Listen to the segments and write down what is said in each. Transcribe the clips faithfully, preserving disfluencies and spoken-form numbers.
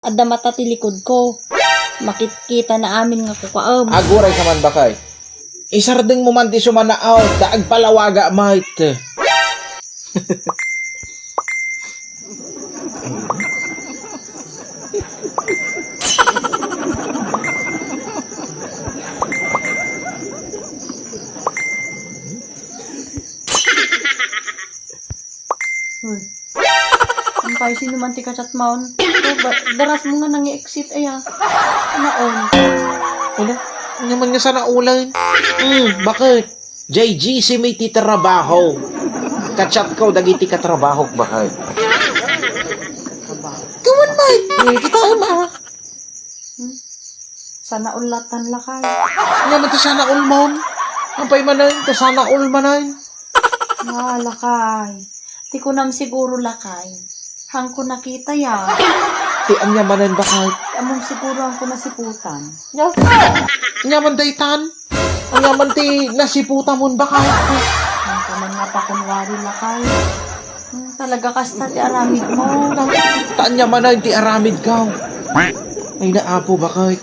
Adda mata ti likudko. Makitkita na amin nga kukuaem. Aguray ka man, baket. Isardengmo man ti sumanaw ta agpalawaga met. Uy. Ang pay, sino man ti kachat maon? Oh, ba-, daras mo nga nangi-exit, aya. Naon? Ano? Anya man nga sanaulan? Hmm, baket? Jay G C may ti trabaho. Kachat ko dagiti katrabahok, baket. Trabaho. Kawan, Mike. Eh, kita, ma. Hmm? Sana all latan, lakay. Anya man ti sana all, ma'am? Apay manen, ti sana all manen? Ah, lakay. Ti kunam siguro, lakay. Hangko nakita ya. Ti anya manen, baket? Ti ammom siguro hangko nasiputan. Nya? Anya man daytan? Anya man ti nasiputamon, baket? Hangko man nga pakunwari, lakay. Hmm, talaga kasta ti aramidmo. Ta anya manen ti aramidko? Ay na, Apo, baket?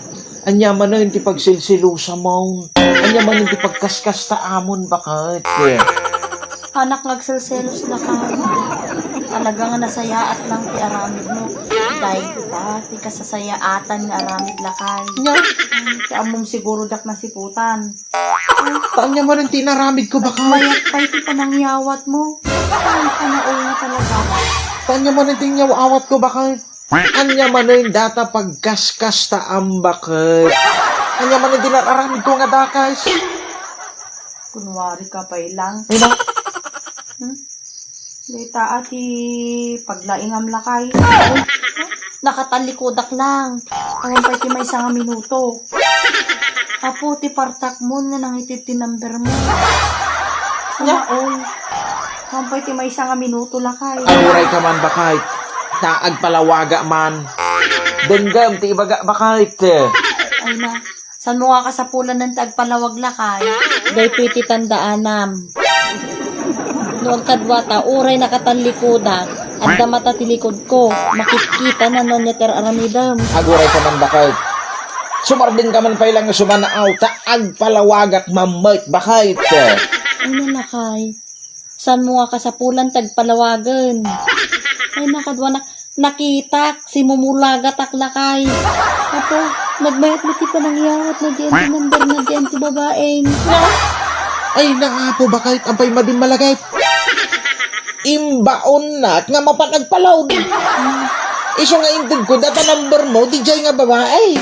Anya manen ti pagselselosamon? Anya manen ti pagkaskastaamon, baket? Anak nga agselselos, lakay. Talaga nga nasayaat lang ti aramidmo. Dayta ti kasasayaatan nga aramid, lakay. Nya? Hmm, ti ammom siguro diak nasiputan. Ta anya manen ti inaramidko, baket? Mayat pay ti panangyawatmo. Ay, sana all nga talaga. Ta anya manen ti inyaw-awatko, baket? Anya manen dayta pagkaskastaam, baket? Anya manen ti inaramidko nga dakes? Kunwari ka pay lang. Ay, na? Hmm? Dayta a ti paglaingam, lakay. Nakatalikodak lang. Awan pay ti maysa nga minuto. Apo, ti partakmon nga nangitid ti numbermo. Sana all. Awan pay ti maysa nga minuto, lakay. Aguray ka man, baket. Ta agpalawaga man. Denggem ti ibaga, baket. Ay na. Sanmo nga kasapulanen ti agpalawag, lakay? Daytoy ti tandaanam. No agkadua ta, uray nakatalikodak, adda mata ti likudko, makitkita na no ania ti ar-aramidem. Aguray ka man, baket. Sumardeng ka man pay lang nga sumanaaw, ta agpalawagak man met, baket. Ay na, lakay. Sanmo nga kasapulan ti agpalawagen? Ay, nakadua na, nakitak, simumulagatak, lakay. Apo, nagmayat met ti panangyawat, na diyan ti number, na diyan ti babaeng. Ay, na, Apo, baket? Apay madi malagip? Imbaonnak nga mapan agpalaw. Isu nga intedko, dayta numbermo, diay nga babae.